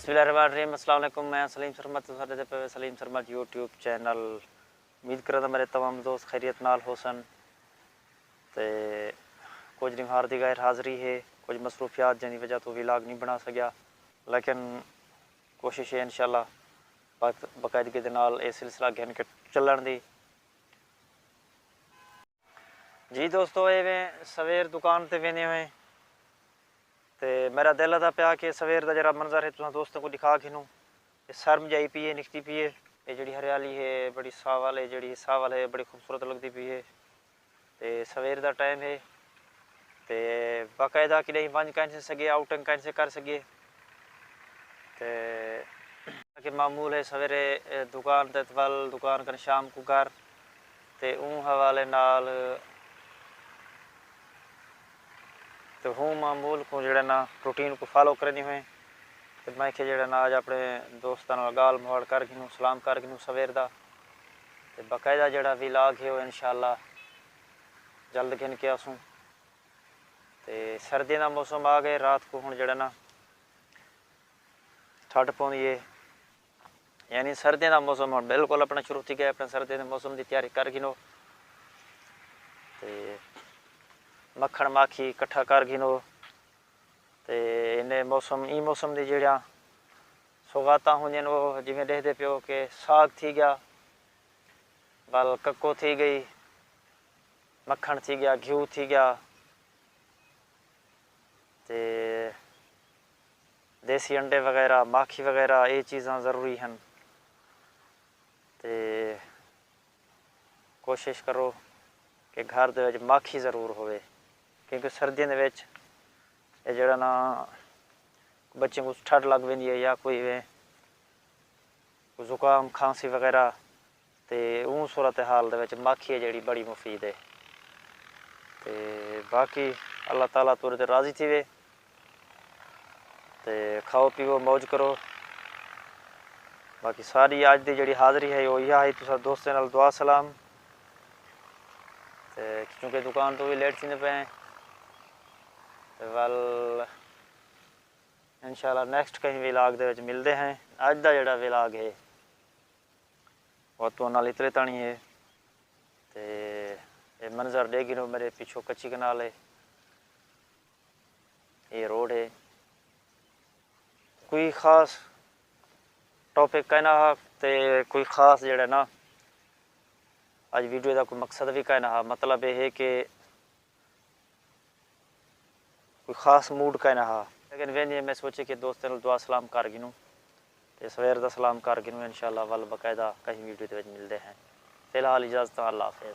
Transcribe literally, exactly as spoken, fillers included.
بسم اللہ الرحمن الرحیم۔ السلام علیکم، میں سلیم سرمد، تساں ݙیہدے پئے ہو سلیم سرمد یوٹیوب چینل۔ امید کراں تاں میرے تمام دوست خیریت نال ہوسن۔ تے کجھ ݙینہوار دی غیر حاضری ہے، کجھ مصروفیات جیندی وجہ توں ولاگ نہیں بݨا سڳیا، لیکن کوشش ہے انشاءاللہ باق-، باقاعدگی دے نال اے سلسلہ گھن کے چلݨ دی۔ جی دوستو، اے ویں سویر دکان تے ویندے ہوئے تے میرا دل ادا پیا کہ سویر دا جڑا منظر ہے تساں دوستاں کو دکھا گھنوں۔ اے سرم جائی پی ہے، نکھتی پی ہے۔ اے جڑی ہریالی ہے بڑی ساول ہے، جڑی ساول ہے بڑی خوبصورت لگدی پی ہے۔ تے سویر دا ٹائم ہے تے باقاعدہ کݙہیں ونڄ کائنی سڳے، آؤٹنگ کائنی کر سڳے۔ تے کہ معمول ہے سویرے، اے، دکان تے ول، دکان کن شام کو گھر۔ تے اوں حوالے نال تے ہوں معمول کو جڑا نا روٹین کو فالو کرنی ہوئے۔ تے میں کہ جڑا نا اج اپنے دوستاں نال ڳالھ مہاڑ کر گھنوں، سلام کر گھنوں سویر دا۔ تے باقاعدہ جڑا ولاگ ہے وہ انشاءاللہ جلد گھن کے آسوں۔ تے سردیاں دا موسم آ ڳئے، رات کو ہݨ جڑا نا ٹھڈ پوندی ہے، یعنی سردیاں دا موسم ہݨ بالکل اپݨا شروع تھی ڳئے، اپݨے سردیاں دے موسم دی تیاری کر گھنو۔ تے مکھݨ ماکھی اکٹھا کر گھنو۔ تے انہیں موسم، ایں موسم دی جڑیاں سوغاتاں ہوندین، وہ جویں ݙیہدے پیو کہ ساگ تھی ڳیا، ول ککو تھی ڳئی، مکھݨ تھی ڳیا، گھیو تھی ڳیا، تے دیسی انڈے وغیرہ، ماکھی وغیرہ، اے چیزاں ضروری ہن۔ تے کوشش کرو کہ گھر دے وچ ماکھی ضرور ہووے، کیونکہ سردیاں دے وچ اے جڑا نا بچیں کو ٹھڈ لگ ویندی ہے یا کوئی وے زکام کھانسی وغیرہ، تے اوں صورتحال دے وچ ماکھی ہے جڑی بڑی مفید ہے۔ تے باقی اللہ تعالیٰ تورے تے راضی تھیوے۔ تے کھاؤ پیو موج کرو۔ باقی ساری اج دی جڑی حاضری ہے وہ یہ ہے، تساں دوستیں نال دعا سلام۔ تے چونکہ دکان تو بھی لیٹ تھیندے پئے ہیں، تے ول انشاءاللہ نیکسٹ کہیں ولاگ دے وچ ملدے ہیں۔ اج دا جڑا ولاگ ہے وہ تو نال اترے تانی ہے۔ تے اے منظر ݙیہہ گھنو میرے پچھوں کچی کنال ہے، اے روڈ ہے۔ کوئی خاص ٹاپک کائنا ہا تے کوئی خاص جڑا نا اج ویڈیو دا کوئی مقصد بھی کائنا ہا۔ مطلب اے ہے کہ کوئی خاص موڈ کائنا ہا، لیکن ویندے میں سوچے کہ دوستاں نال دعا سلام کر گھنوں تے سویر دا سلام کر گھنوں۔ انشاءاللہ ول باقاعدہ کہیں ویڈیو دے وچ ملدے ہیں۔ فی الحال اجازت، اللہ حافظ۔